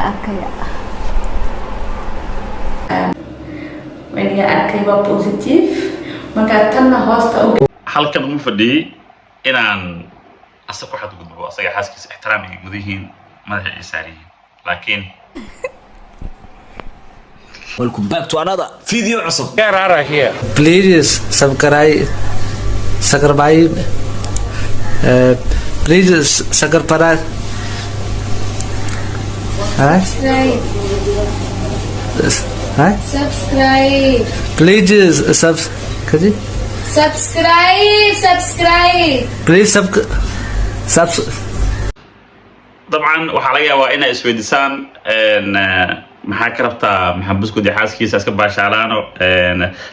Arkaya. Waniga arkay, waa positive. Marka tanna hoosta u Halkan uma fadhiyey inaan asaga ku xadgudbo. Asaga xaaskiisa ixtiraam ay mudan yihiin, madaxa ay saar yihiin, laakiin Welcome back to another video cusub. Get out of here. Please subscribe, subscribe, please subscribe, huh? Subscribe. Huh? Subscribe. Please sub kaji. Subscribe. Subscribe. Please sub sub. Dabcan waxaa laga yaabaa inay isweydiisaan, maxaa ka rabtaa Maxamed Buskud iyo xaaskiisa iska baashaalaano?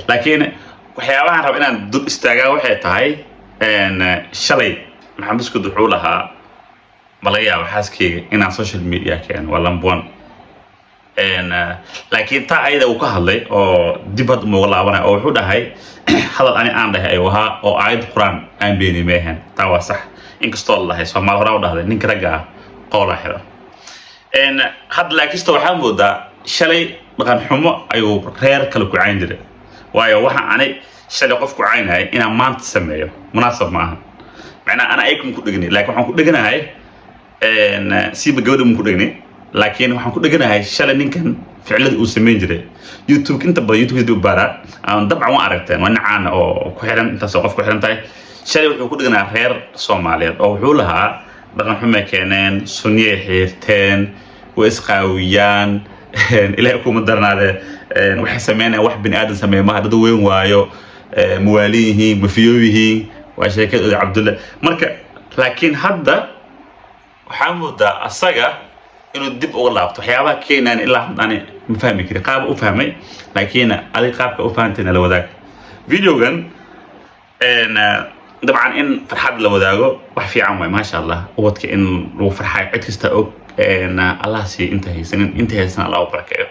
Laakiin waxyaabahan raba inaan dul istaagaa waxay tahay, shalay Maxamed Buskud wuxuu lahaa, ma laga yaaba xaaskeyga inaan social media keeno, waa number one. Laakiin taa ayada uu ka hadlay oo dib hadda umuga laabanaya oo wuxuu dhahay hadal ani aan dhahay ayuu ahaa oo aayad Qur-aan aan beeni meehan. Taa waa sax, inkastoo la dhahay Soomaali horaan u dhahday ninka ragga ah qoola xiro. Hadda laakiinsta waxaa moodaa shalay dhaqan xumo ayuu reer kale ku cayn jiray, waayo waxa ani shalay qof ku caynayay inaan maanta sameeyo munaasab ma aha. Macnaha ana ayakum ku dhegnay, laakiin waxaan ku dheganahay siiba gabadha mun ku dhegnay, laakiin waxaan ku dheganahay shalay ninkan ficilada uu sameyn jiray YouTube. Inta badan YouTube dib u baaraa aan dabcan waan aragteen, waa nin caana oo ku xiran, intaasoo qof ku xiran tahay. Shalay wuxuu ku dheganaa reer Soomaaliyeed oo wuxuu lahaa dhaqan xumay keeneen, sunniyay xiirteen, way isqaawiyaan, Ilaahay kuma darnaade, waxay sameynayaan wax bini aadan sameeya maha, dad weyn waayo, muwaalin yihiin, mafiyoob yihiin. Waa sheekadooda Cabdulle. Marka laakiin hadda waxaa moodaa asaga inuu dib uga laabto. Waxyaabaha keenaan ilaa hadda ani ma fahmi karin, qaaba u fahmay, laakiin adig qaabka u fahantayna la wadaag videogan. Dabcan in farxad la wadaago wax fiican waay, maasha Allah. Ubadka in lagu farxayo cid kasta og. Allah siiyo inta haysanin, inta haysan Allah u barakeeyo.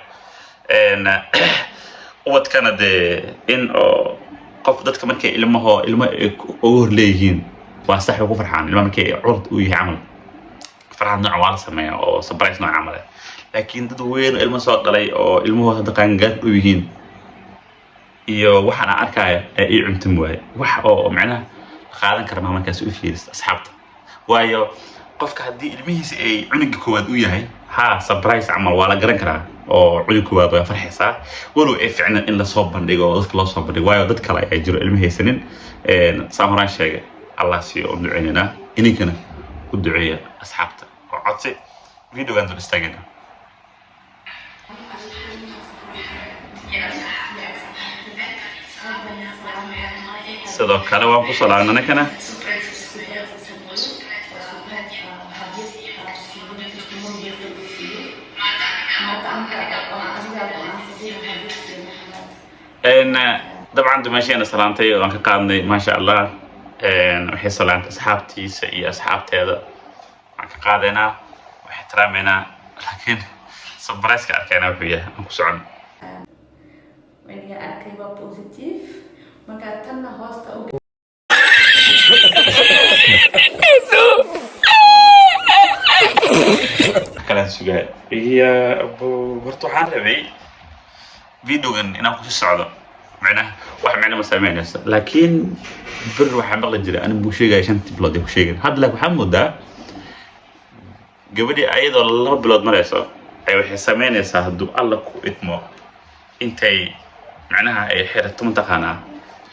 Ubadkana dee in oo qof dadka markay ilmaho ilmo ay uga hor leeyihiin waa sax, way ku farxaan. Ilmaha markay curad u yahay camal, farxad nooca waa la sameeyaa oo surprise nooc camal ah. Laakiin dad weyn oo ilmo soo dhalay oo ilmuhu hadda qaangaar u yihiin iyo waxaan aan arkaya ee ii cuntum waaye, wax oo macnaha la qaadan kara maa markaas u fiirista asxaabta. Waayo qofka haddii ilmihiisa ay cunuga koowaad u yahay, ha surprise camal waa la garan karaa oo cunug koowaad waa farxaysaa, walow ay ficnan in lasoo bandhigo oo dadka loo soo bandhigo, waayo dad kale ayaa jiro ilmo haysanin. Saan horaan sheegay, Allah siiyo oo duceynaynaa, ininkana u duceeya asxaabta oo codsi. Videogan dul istaagayna. Sidoo kale waan ku salaamna ninkana. Dabcan dumaasheena salaantay waan ka qaadnay, maasha Allah. Waxay salaantay asxaabtiisa iyo asxaabteeda, waan ka qaadaynaa, waan ixtiraameynaa, laakiin surprise-ka arkayna wuxuu yahay aan ku socon. Waniga arkay, waa positive. Marka tanna hoosta u Kalaan sugaa iyo horta waxaan rabay videogan inaan kusii socdo, macnaha wax micno ma sameynayso, laakiin bir waxaa maqli jiray anin buu sheegaya 5 bilood ay ku sheegay hadda, laakiin waxaa moodaa gabadhii ayadoo 2 bilood marayso ay waxay sameynaysaa, hadduu Alla ku idmo, intay macnaha ay xirato mataqaanaa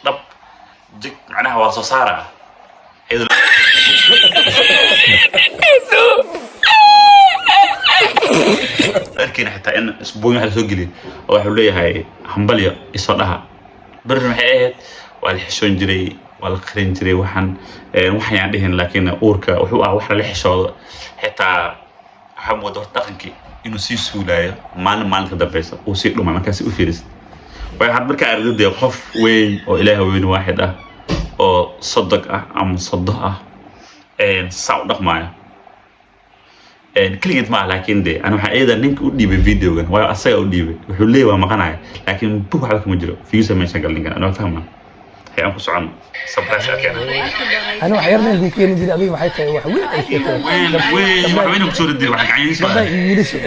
dhab jig, macnaha waa soo saaraa iyadoo arkayna xitaa in isbuuny waxa lasoo geliyay oo waxuu leeyahay hambalyo isoo dhaha. Berri maxay ahayd? Waa la xishoon jiray, waa la qarin jiray. Waxaan waxayaan dhihin, laakiin uurka wuxuu ahaa wax lala xishoodo. Xitaa waxaa mooda horta dhaqankii inuu sii suulaayo maalin maalin ka dambeysa, uu sii dhumay. Markaasi u fiirisid waayo waxaad markaa aragtid dee qof weyn oo Ilaaha weyn waaxid ah oo sodog ah ama sodoh ah saa u dhaqmaayo keligeed maaha. Laakiin de ani waxaa iyada ninka u dhiibay videogan, waayo asaga u dhiibay, wuxuu leeyahay waa maqanaya, laakiin bug waxba kama jiro, views meesha gal ninkan. Ani waa fahma. Hay aan ku socono, surprise arkeena. Ani wax yarna ku keeni jiray, adiga waxay tahay wax weyn ay keentay. Weyn weyn, wax weyn ku soo riday, wax gacanyiis. Gabdhaha iyo wiilasha,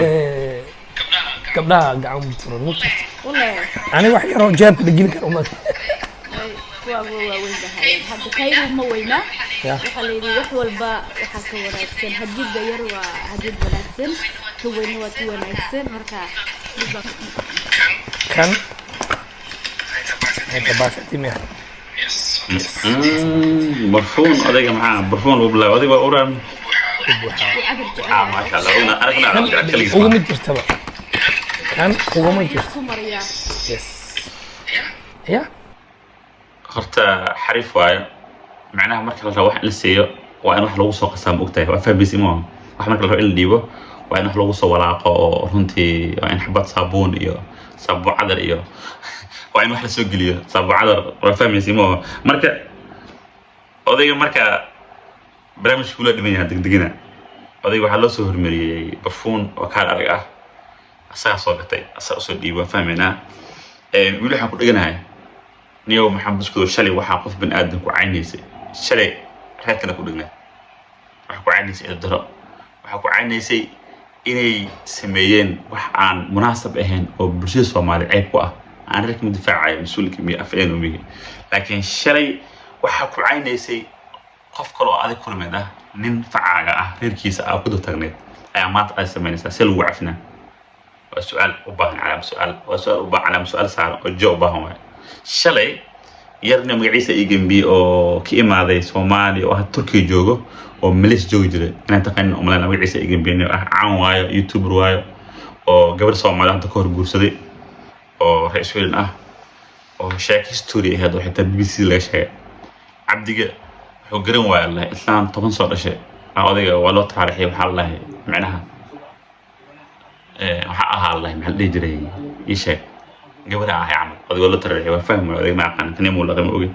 gabdhaha gacan furan ma jirto. Ani wax yaroo jeebka la gelin karo uma. Kuwa waaweyn bahayeen hadda, kaygu ma weyna. Ya. Waxaa la yidhi wax walba waxaa ka wanaagsan hadiyadda yar, waa hadiyad wanaagsan, ka weyna waa ka wanaagsan, marka mid baa. Kan inta baashatimiya. Barfuun odayga, maxaa barfuun lagu bilaabay? Odayga waa uraan. Ah, maasha Allah, ogna aragna kaligiis. Uguma jirtaba, kan uguma jirto. Ku mariyaa. Yes, ya. Horta xariif waayo. Macnaha marka la rabo wax in la siiyo, waa in wax lagu soo qasaa, ma ogtahay? Waa fahmaysi ma wax marka la rabo in la dhiibo, waa in wax lagu soo walaaqo, oo runtii waa in xabad saabuun iyo saabuun cadar iyo waa in wax la soo geliyo, saabuun cadar, waa fahmaysi ma? Marka odayga marka barnaamijka kula dhiman yahay degdegina, odayga waxaa loo soo hormariyey barfuun oo kaal arag ah, asagaa soo gatay, asagaa usoo dhiibay, waan fahmaynaa. Weli waxaan ku dheganahay niyow Maxamed Buskudo, shalay waxaa qof bani aadam ku caynaysay, shalay reerkana ku dhegnaa, waxaa ku caynaysay edab daro, waxaa ku caynaysay inay sameeyeen wax aan munaasab ahayn oo bulshada Soomaaliya ceeb ku ah. Aan reerka ma difaacayo, mas-uulka miyo afeen umihi, laakiin shalay waxaa ku caynaysay qof kale oo adig kulmeed ah, nin facaaga ah, reerkiisa aa ku dultagneed ayaa maanta aad samaynaysaa. See lagu cafinaa? Waa su-aal u baahan calaama su-aal, waa su-aal u baahan calaama su-aal saaran oo jo u baahan waayo. Shalay yarna magaciisa ii gembiyey oo ka imaaday Soomaaliya oo hadda Turkiga joogo oo Malaysia joogi jiray, inaan taqaanin umalayna, magaciisa ii gembiyey ah, caan waayo, YouTuber waayo, oo gabar Soomaali hadda ka hor guursaday oo reer Sweden ah, oo sheeko history ahayd oo xitaa BBC laga sheegay. Cabdiga wuxuu garan waaya lahay islaan 10 soo dhashay aa odayga waa loo taariixiyay. Waxaa la dhahay micnaha waxaa ahaa la dhahay, maxaa la dhihi jiray, ii sheeg, gabadha ahay camal. Odayga waa loo taariixiyay, waa fahmi waaya odayga, ma aqaan kanimuu laqama oge.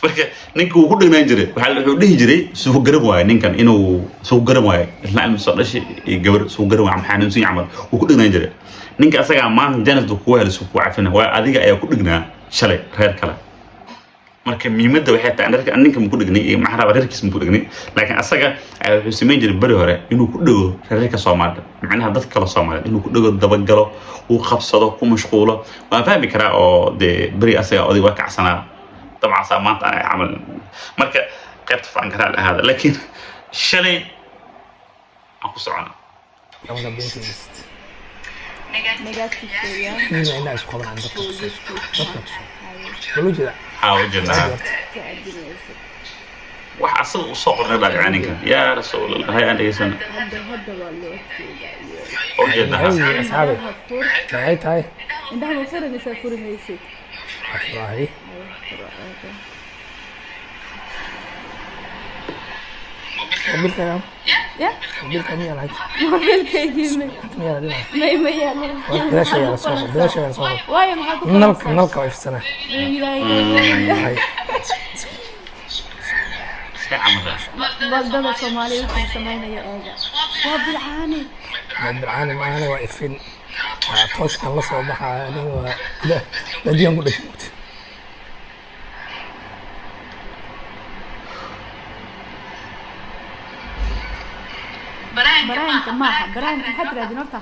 Marka ninka wuu ku dhagnaan jiray, waxaa wuxuu dhihi jiray suu garan waayo ninkan inuu suu garan waayo islaan ilma soo dhashay iyo gabar, suu garan waayo maxaa xanuunsan camal, wuu ku dhagnaan jiray ninka asagaa. Maanta janad kugu helay, suu ku cafina waayo, adiga ayaa ku dhignaa shalay reer kale. Marka muhiimadda waxay tahay reerka ninka ma ku dhignay iyo maxaa rabaa reerkiisa ma ku dhignay, laakiin asaga ayaa wuxuu samayn jiray beri hore inuu ku dhego reerka Soomaalida, macnaha dadka kale Soomaaliyeed inuu ku dhego, dabagalo, uu qabsado, ku mashquulo. Waan fahmi karaa oo dee beri asaga oday waa kacsanaa dabcan, saa maanta aan camal. Marka qaybta faan karaa la ahaada, laakiin shalay aan ku socono. Gabadha beentiisa. Negative weeyaan. Ina indhaha isku qabanaan, dadka tusayso, dadka tuso, ma loo jeedaa? Haa, u jeednaa. Ka aadinaysa. Wax asaga uu soo qornay dhaadhicaa ninka, yaa Rasuulallah, hay aan dhegeysano. Hadda waa loo jeedaa iyo U jeednaa. Maxay yihiin asxaabe? Indhaha fur. Maxay tahay? Indhaha ma furanaysaa, furi maysid? Afraahi. Okay. Mobilka? Ya. Mobilka miyaa lacag? Mobilkaygii may. Miyaa dhinaca? May yaalan. Bilaasha yaala, soo qor, bilaasha yaala, soo qor. Waayo, maxaa ku nalka falanaysaa? Nalka waa ifsanaa. Ilaahay. Hay. See camal ah. Baldada Soomaaliya wuxuu samaynaya eega, waa bilcaani. Waa bilcaani maahane, waa ifin, waa tooshkan la soo baxaya. Aniga waa baadiyaan ku dhashay mugti. Baraanka maaha, baraanka maxaad tirahdin horta?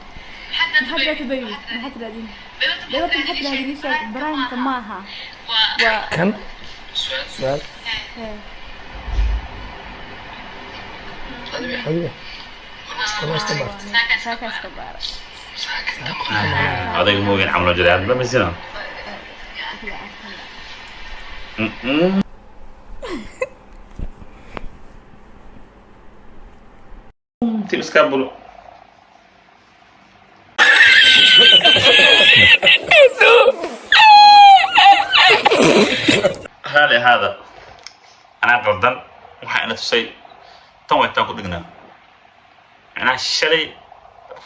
Maxaad tirahdin baby? Maxaad tirahdin gabarta? Maxaad tirahdin? Ii sheeg, baraanka maaha, waa Kan su-aal. Hee. Adiga kama iska baartay? Saaka iska baara. Odayga moogan camal oo jira hadda masino. Tim iskaabulo. Raali ahaada, anaa qaldan, waxaa ina tusay tan way taan ku dhignaa, macnaha shalay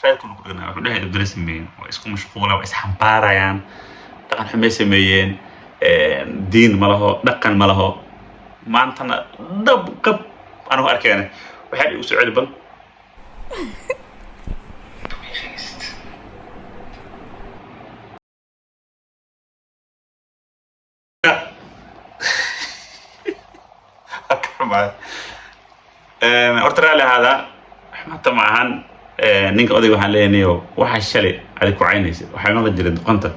reerkuna ku dhignaa. Wuxuu dhahay ibdala sameeyeen, waa isku mashquula, waa isxambaarayaan, dhaqan xumay sameeyeen, diin ma laho, dhaqan ma laho. Maantana dhab qab anigu arkeena waxaa igu soo celi bal. Xumaay. Horta raalli ahaada, xumaata ma ahan. Ninka odayga waxaan leeyahay, waxaa shalay adig ku caynaysa, waxay maqli jireen doqonta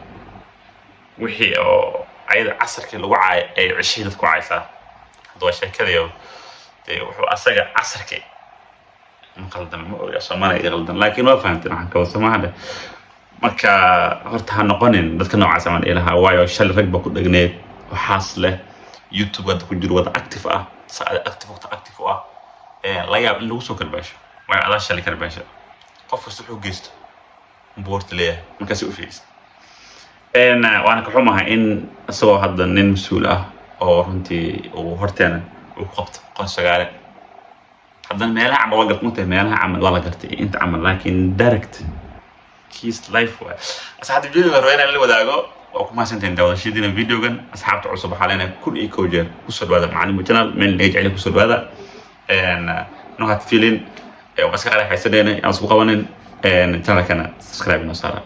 wixii oo ayada casarkii lagu caayo ay cishihii dadku caysaa. Hadda waa sheekadayo dee, wuxuu asaga casarkii ma qaldan, ma oga, Soomaaliya iga qaldan, laakiin waa fahamteen waxaan ka wada Soomaaliya. Marka horta ha noqonin dadka noocaas amaan ilaha, waayo shalay rag baa ku dhegneed waxaas leh, YouTube hadda ku jiro, wada active ah, saacada active, waqti active u ah. Laga yaab in lagu soo karbaasho, waayo adaa shalay karbaasho. Qof kasta wuxuu geysto unbuu horta leeyahay, markaasi u fiirisa. Waana ka xumahay in isagoo hadda nin mas-uul ah oo runtii uu horteena uu ku qabto qoon sagaale. Haddana meelaha camal waa gartay, mugtahay, meelaha camal waa la gartay inta camal, laakiin direct kiis life waay. Asxaabta, videoga rabo inaan la wadaago, waa ku mahadsantahin daawadashadiina videogan. Asxaabta cusub waxaa leenahay 1001 jeer kusoo dhawaada Macalimo Channel, meel naga jecel kusoo dhawaada. No hard feeling, waa iska qaraxaysanayna, aan isku qabanin. Channelkana subscribe inoo saara.